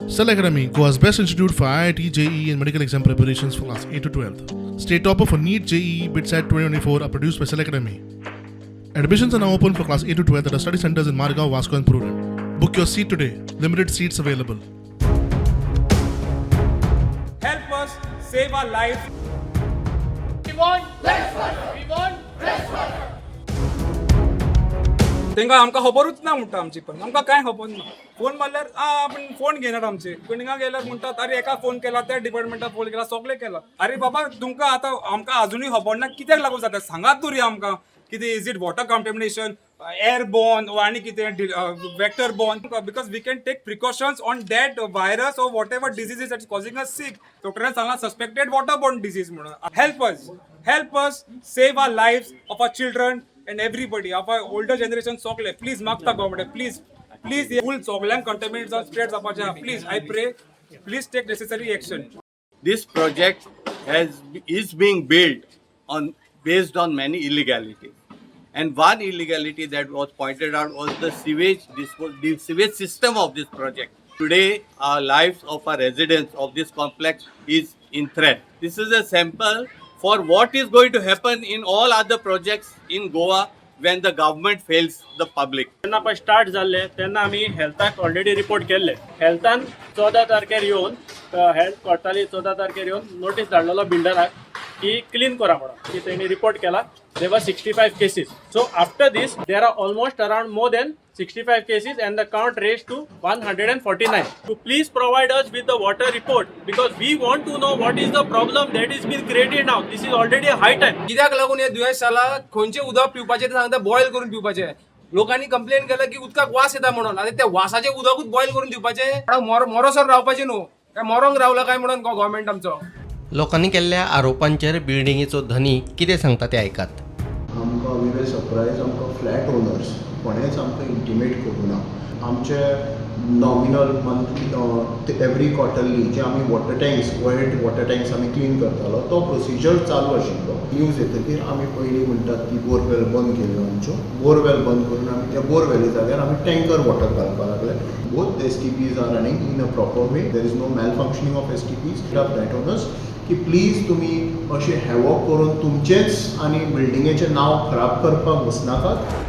Cell Academy, Goa's best institute for IIT, JEE, and medical exam preparations for class 8 to 12. State topper for NEET, JEE, BITSAT 2024 are produced by Cell Academy. Admissions are now open for class 8 to 12 at our study centers in Margao, Vasco, and Prudent. Book your seat today. Limited seats available. Help us save our lives. We want fresh water. We want fresh water. तांकां आमकां खबरूच ना म्हणटा आमची, पण आमकां कांय खबर ना. फोन मारल्यार आ आपण फोन घेनात आमचे. पण हिंगा गेल्यार म्हणटात, अरे, एका फोन केला, त्या डिपार्टमेंटाक फोन केला, सगळे केला. अरे बाबा, तुमकां आतां आमकां अजुनूय खबर ना, कित्याक लागून जाता, सांगात तरी आमकां. कितें, is it water contamination, air borne आनी कितें vector borne? Because we can take precautions on that virus or whatever disease that is causing us sick. डॉक्टरान सांगला सस्पेक्टेड वॉटर बॉर्न डिजीज म्हणून. Help us, help us save our lives of our children and everybody of our older generation. सगळे please मागता government, please please, फूल सगळ्यांक contaminate जावन spread जावपाचें. Please, I pray, please take necessary action. This project has is being built on based on many illegalities, and one illegality that was pointed out was the sewage system of this project. Today, our lives of our residents of this complex is in threat. This is a sample for what is going to happen in all other projects in Goa when the government fails the public. जेन्ना पळय start जाल्ले तेन्ना आमी हेल्थाक already report केल्ले. हेल्थान 14 तारखेर येवन, health कोर्टाली 14 तारखेर येवन नोटीस धाडलेलो बिल्डराक की क्लीन करा म्हणून, की तेणी रिपोर्ट केला there were 65 cases. So after this there are almost around more than 65 cases and the count raised to 149. So please provide us with the water report because we want to know what is the problem that is been created now. This is already a high time. कित्याक लागून हे दुयेंस जाला? खंयचें उदक पिवपाचें तें सांगता, boil करून पिवपाचें. लोकांनी कंप्लेन केलं की उदकाक वास येता म्हणून. आनी त्या वासाचें उदकूच बॉयल करून दिवपाचें? मरोसर रावपाचें न्हू काय? मरोंक रावला काय म्हणून गव्हर्मेंट आमचो? लोकांनी केल्ल्या आरोपांचेर बिल्डिंगेचो धनी कितें सांगता तें आयकात. आमकां, we were surprise, आमकां फ्लॅट ओनर्स कोणेच आमकां इंटिमेट करूं ना. आमचे नॉमिनल मंथली, एवरी क्वॉर्टरली जे आमी water tanks, overhead water tanks आमी क्लीन करतालो, तो प्रोसिजर चालू आशिल्लो. न्यूज येतकीर आमी पयलीं म्हणटात ती बोरवेल बंद केल्यो आमच्यो. बोरवेल बंद करून आमी त्या बोरवेली जाग्यार आमी टँकर वॉटर घालपाक लागले. Both STPs are running in a proper way. There is no malfunctioning of STPs. Of that owners की प्लीज तुमी अशें हॅवॉक करून तुमचेंच आनी बिल्डिंगेचें नांव खराब करपाक वचनाकात.